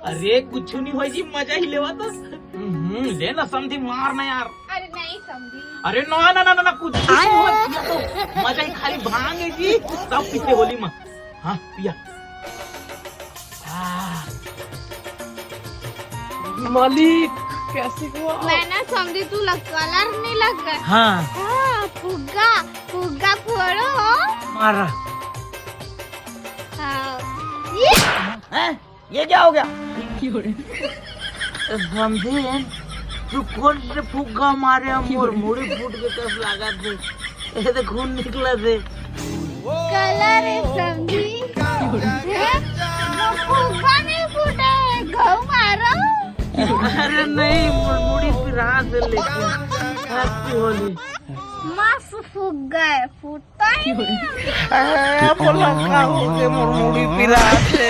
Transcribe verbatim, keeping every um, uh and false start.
अरे कुछ नहीं होय जी, मजा ही लेवा तो। हम्म, ले ना समधी, मार ना यार। अरे नहीं समधी। अरे ना ना ना ना, ना कुछ नहीं होय, ये तो मजा ही खाली भांग है जी। सब पीते होली में। हाँ पिया। हाँ। मालिक, कैसे हुआ? मैं ना समधी तू ला कलर नहीं लग रहा। हाँ। हाँ, फुग्गा, फुग्गा फोड़ो। मारा। हाँ। ये हैं? ये क्या हो गया? समधी, तू कोन से फुग्गा मारे, मोर मुड़ी फूट के कस लागत हे। ए तो खून निकलत हे। कलर हे समधी। हैं? वो फुग्गा नहीं फूटे, घऊ मारो। अरे नहीं, मोर मुड़ी पिरात हे लेकिन। Happy होली। मस्त फुग्गा हे, फूट ए, बोला का हो के मोर मुड़ी पिरात हे।